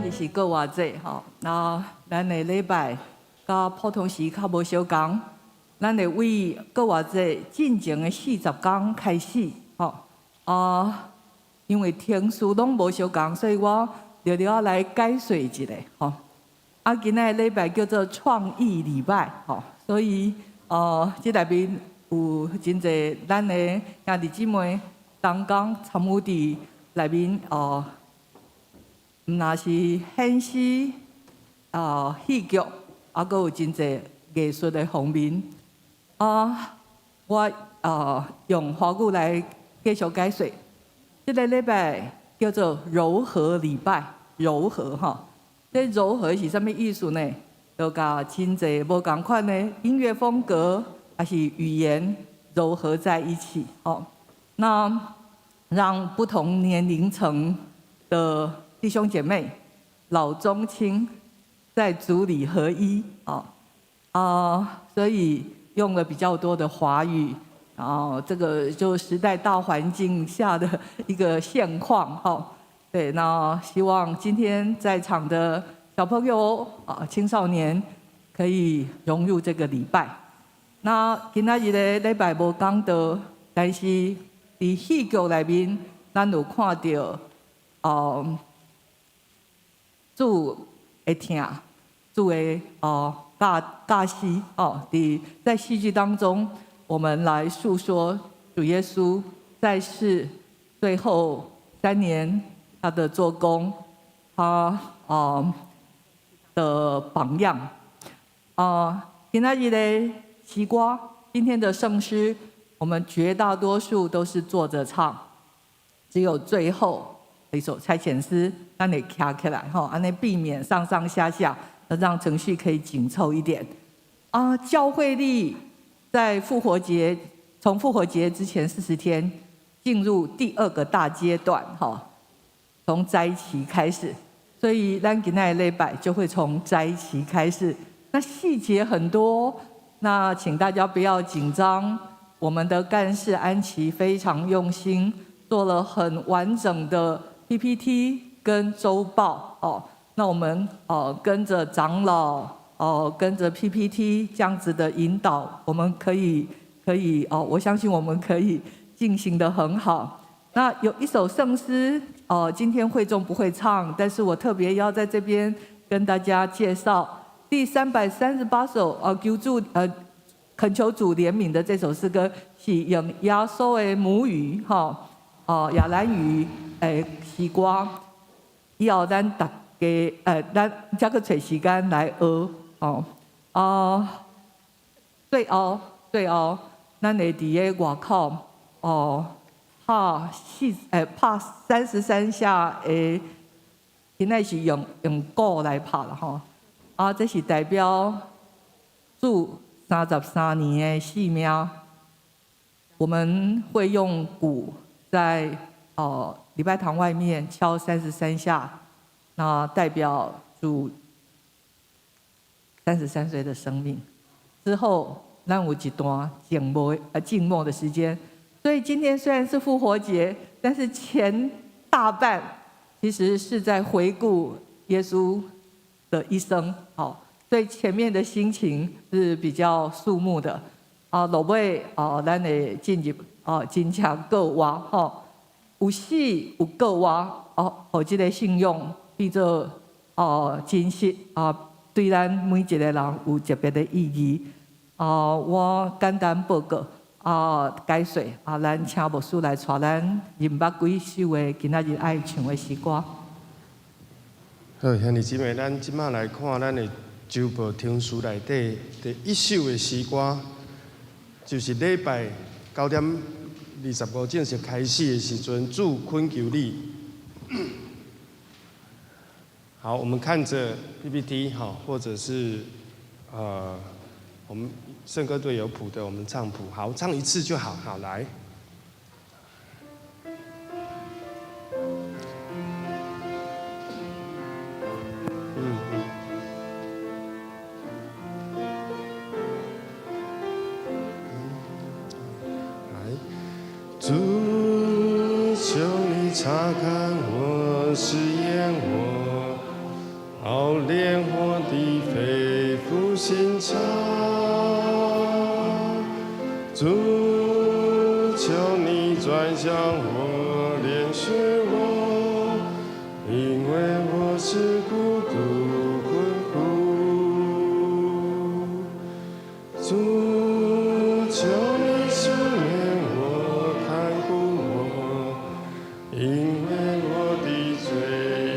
日是復活節吼，那咱的禮拜佮普通時較無相仝，咱會為復活節進前的40工開始吼。啊，因為程序攏無相仝，所以我著著來解說一下吼。啊，今仔的禮拜叫做創意禮拜吼，所以這內面有真濟咱的兄弟姊妹同工參與佇內面哦。毋但是獻詩、戲劇，啊，閣有真濟藝術的方面。啊，我用華語來繼續解說。這个禮拜叫做柔和禮拜，柔和吼。這柔和是啥物意思呢？就共真濟無仝款的音樂風格，抑是語言糅合在一起。哦，那讓不同年齡層的弟兄姐妹，老中青在主裡合一啊啊，所以用了比較多的華語，然後這個就時代大環境下的一個現況哈。對，那希望今天在場的小朋友啊、青少年可以融入這個禮拜。那今仔日的禮拜無講道，但是佇戲劇內面，咱有看著哦。主的疼，主的哦教教示哦，佇在戲劇當中，我們來訴說主耶穌在世最後3年他的做工，他哦的榜樣。啊，今仔日的詩歌，今天的聖詩，我們絕大多數都是坐着唱，只有最後一首差遣詩，咱會徛起來吼，按呢避免上上下下，讓程序可以緊湊一點。啊，教會曆在復活節，從復活節之前40天進入第二個大階段，哈，從齋期開始，所以咱今仔的禮拜就會從齋期開始。那細節很多，那請大家不要緊張。我們的幹事安琪非常用心，做了很完整的 PPT 跟週報哦。那我們哦跟着長老哦，跟着 PPT 這樣子的引導，我們可以哦，我相信我們可以進行得很好。那有一首聖詩哦，今天會眾不會唱，但是我特別要在這邊跟大家介紹第338首哦，求主懇求主憐憫的這首詩歌，是用耶穌的母語吼哦亞蘭語的詩歌，以後咱大家咱才閣揣時間來學哦。啊，最後，咱會佇个外口哦，拍33下的，今仔是用鼓來拍啦吼。啊，這是代表主33年的生命。我們會用鼓在哦禮拜堂外面敲三十三下，那代表主33歲的生命。之後，咱有一段靜默的時間。所以今天雖然是復活節，但是前大半其實是在回顧耶穌的一生。好，所以前面的心情是比較肅穆的。啊，落尾哦，咱會進入哦，真正復活吼，有死有復活哦，予這个信仰變做哦真實啊，對咱每一個人有特別的意義。哦，我簡單報告啊，解說啊，咱請牧師來帶咱認捌幾首的今仔日愛唱的詩歌。好，兄弟姊妹，咱這馬來看咱的週報程序內底第一首的詩歌，就是禮拜9點25正式開始的時陣，主懇求你。好，我們看着 PPT 哈，或者是我們聖歌隊有譜的，我們唱譜。好，唱一次就好。好，來。嗯。來，主，求你察看我，試驗我，好連我的肺腑心腸。主，求你轉向我，憐恤我，因為我是孤獨困苦。主，求你赦免我，看顧我，因為我的罪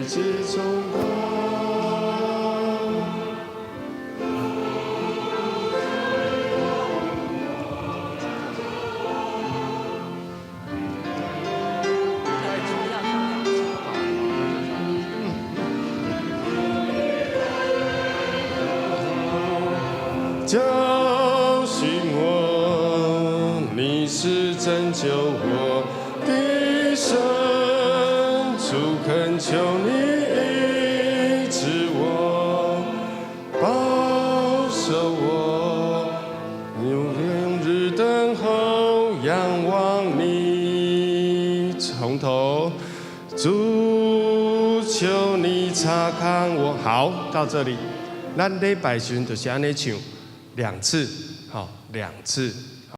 極重大。教訓我，你是拯救我的神，主懇求你醫治我，保守我，用終日等候仰望你。從頭，主求你察看我。好，到這裡，咱禮拜時陣就是按呢唱兩次，好，兩次。